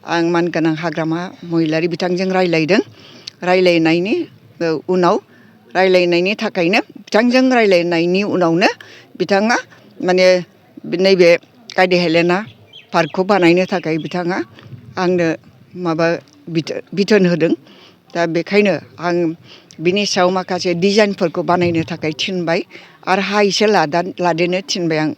आं मानगोनां हाग्रामा महिलारि बिथांजों रायलायदों। रायलायनायनि उनाव रायलायनायनि थाखायनो बिथांजों रायलायनायनि उनावनो बिथाङा माने नैबे गायदे हेलेना पार्कखौ बानायनो थाखाय बिथाङा आंनो माबा बिथोन होदों। दा बेखायनो आं बिनि सायाव माखासे डिजाइनफोरखौ बानायनो थाखाय थिनबाय आरो हा एसे लादेरनो थिनबाय आं।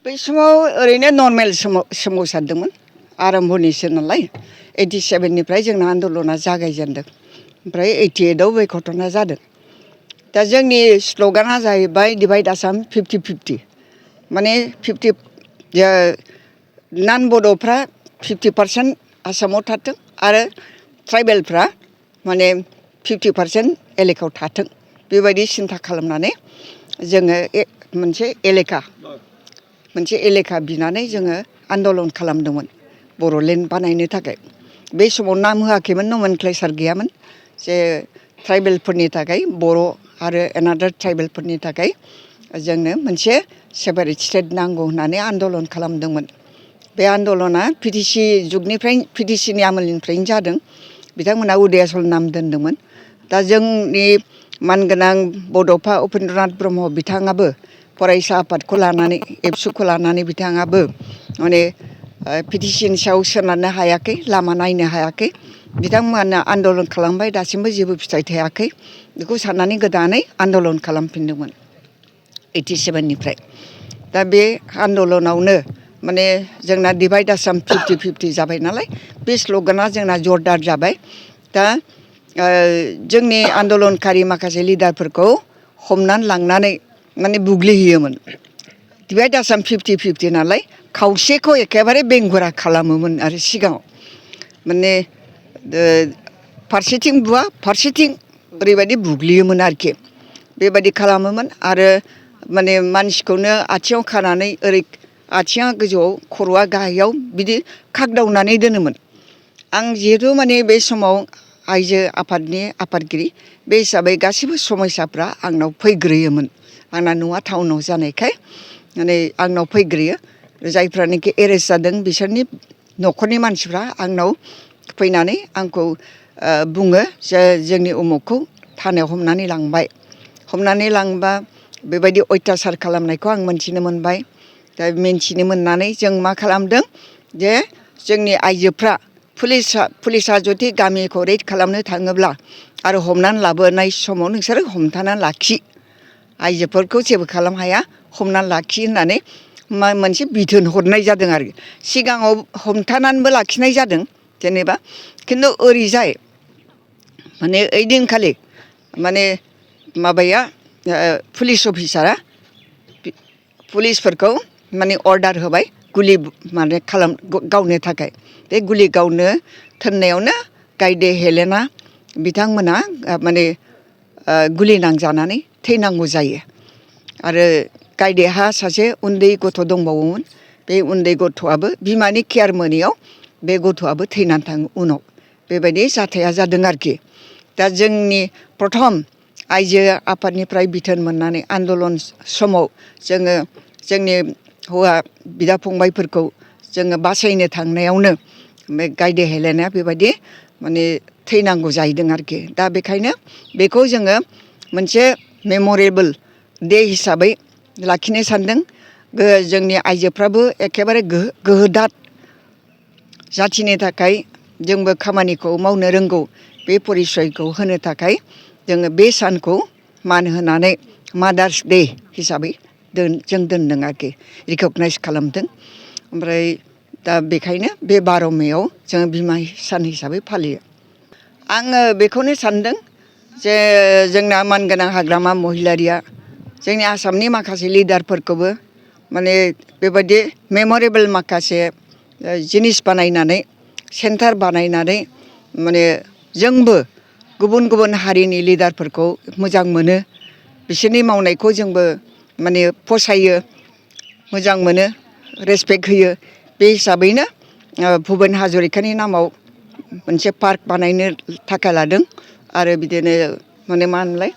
बै समाव ओरैनो नर्मेल सोमावसारदोंमोन। आरम्भनिसो नालाय 87निफ्राय जोंना आन्दलना जागायजेनदों। ओमफ्राय 88आव बे घटना जादों। दा जोंनि स्ल'गाना जाहैबाय डिभाइड आसाम 50-50। माने 50 नान बड'फ्रा 50% आसामाव थाथों आरो ट्राइबेलफ्रा माने 50% एलेकायाव थाथों। बेबायदि सिन्था खालामनानै जोङो मोनसे एलेका बिनानै जोङो आन्दलन खालामदोंमोन बर'लेण्ड बानायनो थाखाय। बे समाव नाम होआखैमोन, नमेनक्लेचार गैयामोन जे ट्राइबेलफोरनि थाखाय बर' आरो एनादार ट्राइबेलफोरनि थाखाय जोंनो मोनसे सेपारेट स्टेट नांगौ होननानै आन्दलन खालामदोंमोन। बे आन्दलना पिटिसिनि आमोलनिफ्रायनो जादों। बिथांमोना उदयाचल नाम दोनदोंमोन। दा जोंनि मानगोनां बड'फा उपेन्द्रनाथ ब्रह्म बिथाङाबो फरायसा आफादखौ लानानै एबसुखौ लानानै बिथाङाबो माने पिटिसन सायाव सोनारनो हायाखै, लामा नायनो हायाखै। बिथांमोना आन्दलन खालामबाय, दासिमबो जेबो फिथाइ थायाखै। बेखौ साननानै गोदानै आन्दलन खालामफिनदोंमोन 87निफ्राय। दा बे आन्दलनावनो माने जोंना डिभाइड आसाम 50-50 जाबाय नालाय बे स्ल'गाना जोंना जरदार जाबाय। दा जोंनि आन्दलनकारि माखासे लिडारफोरखौ हमनानै लांनानै माने बुग्लिहैयोमोन। डिभाइड आसाम 50-50 नालाय खावसेखौ एखेबारे बेंगुरा खालामोमोन आरो सिगाङाव माने फारसेथिं बुवा फारसेथिं ओरैबायदि बुग्लियोमोन आरोखि। बेबायदि खालामोमोन आरो माने मानसिखौनो आथिङाव खानानै ओरै आथिङा गोजौआव खर'आ गाहायाव बिदि खागदावनानै दोनोमोन। आं जिहेथु माने बे समाव आइजो आफादनि आफादगिरि, बे हिसाबै गासैबो समयसाफ्रा आंनाव फैग्रोयोमोन। आंना न'आ टाउनाव जानायखाय माने आंनाव फैग्रोयो। जायफ्रानोखि एरेस्ट जादों बिसोरनि न'खरनि मानसिफ्रा आंनाव फैनानै आंखौ बुङो जे जोंनि उमुखखौ थानायाव हमनानै लांबाय। हमनानै लांबा बेबायदि अयथासार खालामनायखौ आं मोनथिनो मोनबाय। दा मिन्थिनो मोननानै जों मा खालामदों जे जोंनि आइजोफ्रा पुलिसा जुदि गामिखौ रेड खालामनो थाङोब्ला आरो हमनानै लाबोनाय समाव नोंसोरो हमथानानै लाखि, आइजोफोरखौ जेबो खालाम हाया, हमनानै लाखि होननानै मोनसे बिथोन हरनाय जादों आरो। सिगाङाव हमथानानैबो लाखिनाय जादों जेनेबा, खिन्थु ओरैजाय माने ओइदिनखालि माने माबाया पुलिस अफिसारा पुलिसफोरखौ माने अर्डार होबाय गुलि माने गावनो थाखाय। बे गुलि गावनो थोननायावनो गायदे हेलेना बिथांमोना माने गुलि नांजानानै थैनांगौ जायो। आरो गायदेहा सासे उन्दै गथ' दंबावोमोन। बे उन्दै गथ'आबो बिमानि केयार मोनैयाव बे गथ'आबो थैनानै थाङो उनाव। बेबायदि जाथाया जादों आरोखि। दा जोंनि प्रथम आइजो आफादनिफ्राय बिथोन मोननानै आन्दलन समाव जोङो जोंनि हौवा बिदा फंबायफोरखौ जोङो बासायनो थांनायावनो बे गायदे हेलेनाया बेबायदि माने थैनांगौ जाहैदों आरोखि। दा बेखायनो बेखौ जोङो मोनसे मेम'रेबल डे हिसाबै लाखिनो सानदों। जोंनि आइजोफ्राबो एखेबारे गोहोदात जाथिनि थाखाय जोंबो खामानिखौ मावनो रोंगौ बे परिसयखौ होनो थाखाय जोङो बे सानखौ मान होनानै मादार्स डे हिसाबै जों दोनदों आरोखि रिकगनाइज खालामदों। ओमफ्राय दा बेखायनो बे 12 मेआव जोङो बिमा सान हिसाबै फालियो। आङो बेखौनो सानदों जे जोंना मानगोनां हाग्रामा महिलारिया जोंनि आसामनि माखासे लिडारफोरखौबो माने बेबायदि मेम'रेबल माखासे जिनिस बानायनानै सेन्टार बानायनानै माने जोंबो गुबुन गुबुन हारिनि लिडारफोरखौ मोजां मोनो, बिसोरनि मावनायखौ जोंबो माने फसायो, मोजां मोनो, रेसपेक्ट होयो। बे हिसाबैनो भुपेन हाजरिकानि नामाव मोनसे पार्क बानायनो थाखाय लादों आरो बिदिनो माने मा होनलाय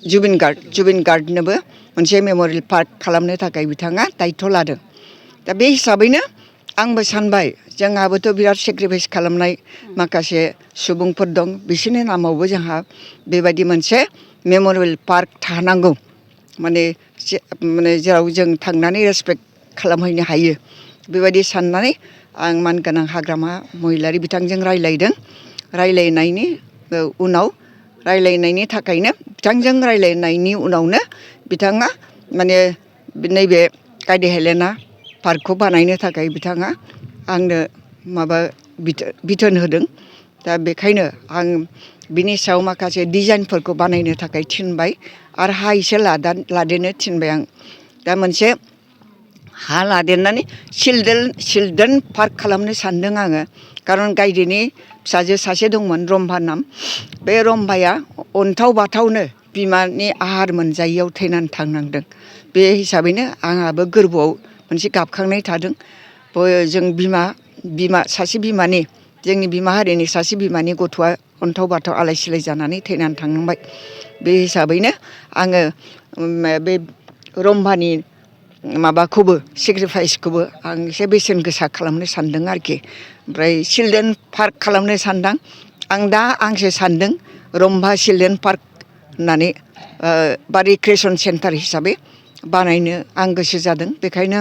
जुबिन गार्डनोबो मोनसे मेम'रियेल पार्क खालामनो थाखाय बिथाङा दायथ' लादों। दा बे हिसाबैनो आंबो सानबाय जोंहाबोथ' बिराद सेक्रिफाइस खालामनाय माखासे सुबुंफोर दं, बिसोरनि नामावबो जोंहा बेबायदि मोनसे मेम'रियेल पार्क थानांगौ, माने जेराव जों थांनानै रेसपेक्ट खालामहैनो हायो। बेबायदि साननानै आं मानगोनां हाग्रामा महिलारि बिथांजों रायलायदों। रायलायनायनि थाखायनो बिथांजों रायलायनायनि उनावनो बिथाङा माने नैबे गाइदे हेलेना पार्कखौ बानायनो थाखाय बिथाङा आंनो माबा बिथोन होदों। दा बेखायनो आं बिनि सायाव माखासे डिजाइनफोरखौ बानायनो थाखाय थिनबाय आरो हा एसे लादेरनो थिनबाय आं। दा मोनसे हा लादेरनानै चिल्ड्रेन पार्क खालामनो सानदों आङो। खारन गाइदेनि फिसाजो सासे दंमोन रम्भा नाम, बे रम्भाया अन्थाव बाथावनो बिमानि आहार मोनजायैयाव थैनानै थांनांदों। बे हिसाबैनो आंहाबो गोरबोआव मोनसे गाबखांनाय थादों। जों सासे बिमानि, जोंनि बिमा हारिनि सासे बिमानि गथ'आ अन्थाव बाथाव आलाय सिलाय जानानै थैनानै थांनांबाय। बे हिसाबैनो आङो बे रम्भानि माबाखौबो सेक्रिफाइसखौबो आं एसे बेसेन गोसा खालामनो सानदों आरोखि। ओमफ्राय चिल्ड्रेन पार्क खालामनो सानदों आं। दा आंसो सानदों रम्भा चिल्ड्रेन पार्क होननानै बा रिक्रिएसन सेन्टार हिसाबै बानायनो आं गोसो जादों। बेखायनो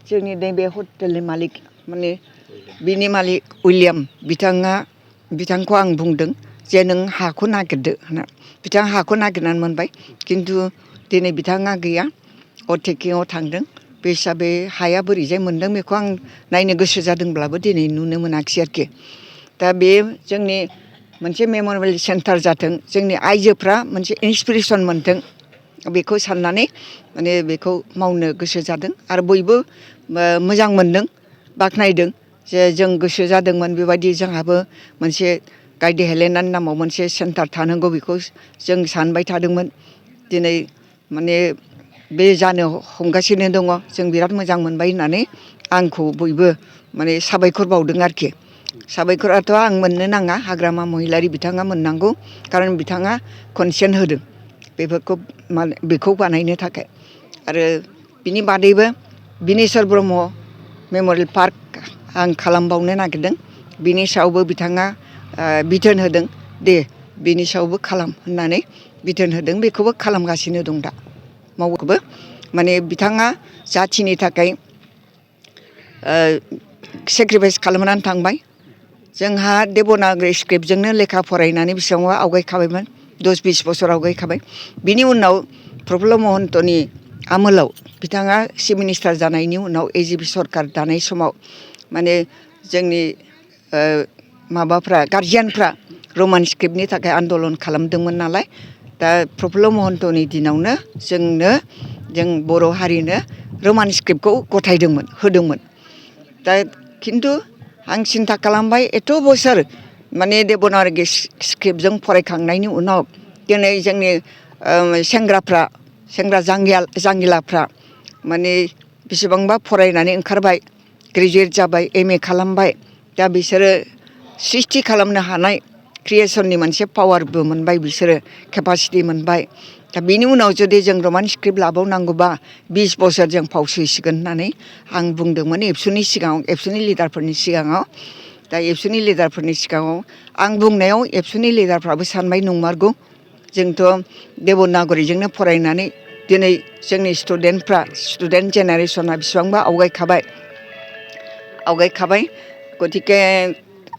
जोंनि नैबे हटेलनि मालिक माने बिनि मालिक उइलियाम बिथांखौ आं बुंदों जे नों हाखौ नागिरदो होनना। बिथाङा हाखौ नागिरनानै मोनबाय, खिन्थु दिनै बिथाङा गैया, अटेकिंआव थांदों। बे हिसाबै हाया बोरैजाय मोनदों बेखौ आं नायनो गोसो जादोंब्लाबो दिनै नुनो मोनाखिसै आरोखि। दा बे जोंनि मोनसे मेम'रियेल सेन्टार जाथों, जोंनि आइजोफ्रा मोनसे इन्सपिरेसन मोनथों, बेखौ साननानै माने बेखौ मावनो गोसो जादों। आरो बयबो मोजां मोनदों, बाख्नायदों जे जों गोसो जादोंमोन बेबायदि जोंहाबो मोनसे गाइदे हेलेनानि नामाव मोनसे सेन्टार थानांगौ, बेखौ जों सानबाय थादोंमोन। दिनै माने बे जानो हमगासिनो दङ। जों बिराद मोजां मोनबाय होननानै आंखौ बयबो माने साबायखर बावदों आरोखि। साबायखराथ' आं मोननो नाङा, हाग्रामा महिलारि बिथाङा मोननांगौ, खारन बिथाङा कनसेन्ट होदों बेखौ बानायनो थाखाय। आरो बिनि बादैबो बिनेस्वर ब्रह्म मेम'रियेल पार्क आं खालामबावनो नागिरदों। बिनि सायावबो बिथाङा बिथोन होदों, दे बिनि सायावबो खालाम होननानै बिथोन होदों। बेखौबो खालामगासिनो दं दा मावोबो। माने बिथाङा जाथिनि थाखाय सेक्रिफाइस खालामनानै थांबाय। जोंहा देबनागरि स्क्रिप्टजोंनो लेखा फरायनानै बेसेबांबा आवगायखाबायमोन, 10-20 बोसोर आवगायखाबाय। बिनि उनाव प्रफुल्ल महन्तनि आमोलाव बिथाङा चिफ मिनिस्टार जानायनि उनाव एजिपि सरखार दानाय समाव माने जोंनि गार्जियानफ्रा रमान स्क्रिप्टनि थाखाय आन्दलन खालामदोंमोन नालाय। दा प्रफुल्ल महन्तनि दिनावनो जों बर' हारिनो रमान स्क्रिप्टखौ होदोंमोन। दा खिन्थु आं सिन्था खालामबाय, एथ' बोसोर माने देबनागरि स्क्रिप्टजों फरायखांनायनि उनाव दिनै जोंनि सेंग्रा जांगिलाफ्रा माने बेसेबांबा फरायनानै ओंखारबाय, ग्रेजुवेट जाबाय, MA खालामबाय। दा बिसोरो सृष्टि खालामनो हानाय क्रिएसननि मोनसे पावारबो मोनबाय, बिसोरो केपासिटि मोनबाय। दा बिनि उनाव जुदि जों रमान स्क्रिप्ट लाबावनांगौबा 20 बोसोर जों फावसयसिगोन होननानै आं बुंदोंमोन एबसुनि लिडारफोरनि सिगाङाव। दा एबसुनि लिडारफोरनि सिगाङाव आं बुंनायाव एबसुनि लिडारफ्राबो सानबाय नंमारगौ, जोंथ' देबनागरिजोंनो फरायनानै दिनै जोंनि स्टुडेन्ट जेनेरेसना बेसेबांबा आवगायखाबाय गतिके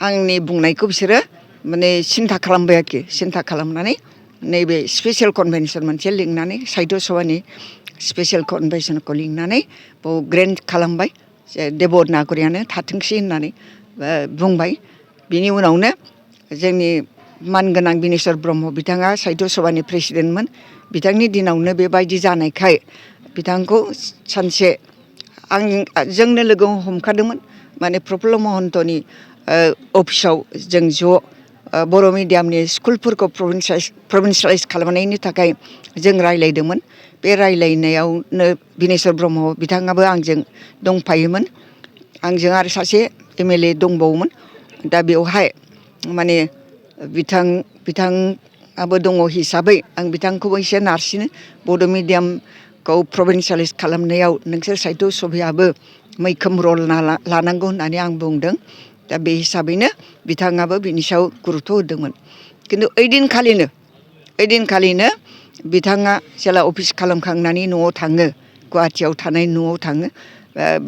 आंनि बुंनायखौ बिसोरो माने सिन्था खालामबाय आरोखि सिन्था खालामनानै नैबे स्पेसियेल कनभेनसन मोनसे लिंनानै साहित्य सभानि स्पेसियेल कनभेनसनखौ लिंनानै बाव ग्रेन्ड खालामबाय जे देबनागरियानो थाथोंसै होननानै बुंबाय। बिनि उनावनो जोंनि मानगोनां बिनेस्वर ब्रह्म बिथाङा साहित्य सभानि प्रेसिडेन्टमोन। बिथांनि दिनावनो बेबायदि जानायखाय बिथांखौ सानसे जोंनो लोगो हमखादोंमोन माने प्रफुल्ल महन्तनि अफिसाव जों ज' बर' मिडियामनि स्कुलफोरखौ प्रभिन्सियेलाइज खालामनायनि थाखाय जों रायज्लायदोंमोन। बे रायज्लायनायावनो बिनेस्वर ब्रह्म बिथाङाबो आंजों दंफायोमोन। आंजों आरो सासे MLA दंबावोमोन। दा बेवहाय माने बिथाङाबो दङ हिसाबै आं बिथांखौबो एसे नारसिनो बड' मिडियामखौ प्रभिन्सियेलाइज खालामनायाव नोंसोर साहित्य सभायाबो मैखोम रल लानांगौ होननानै आं बुंदों। दा बे हिसाबैनो बिथाङाबो बिनि सायाव गुरुत्थ' होदोंमोन। खिन्थु ओइदिनखालिनो बिथाङा जेला अफिस खालामखांनानै न'आव थाङो गुवाहाटियाव थानाय न'आव थाङो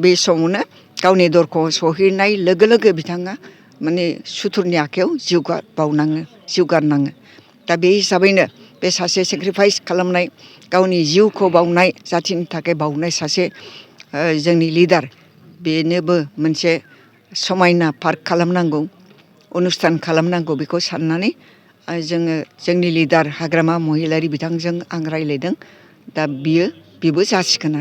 बे समावनो गावनि दरखंआव सहैनाय लोगो लोगो बिथाङा माने सुथुरनि आखायाव जिउ गारनाङो। दा बे हिसाबैनो बे सासे सेक्रिफाइस खालामनाय गावनि जिउखौ बावनाय जाथिनि थाखाय बावनाय सासे जोंनि लिडार बेनोबो मोनसे समायना पार्क खालामनांगौ अनुस्थान खालामनांगौ बेखौ साननानै जोङो जोंनि लिडार हाग्रामा महिलारि बिथांजों आं रायज्लायदों। दा बेबो जासिगोन आरो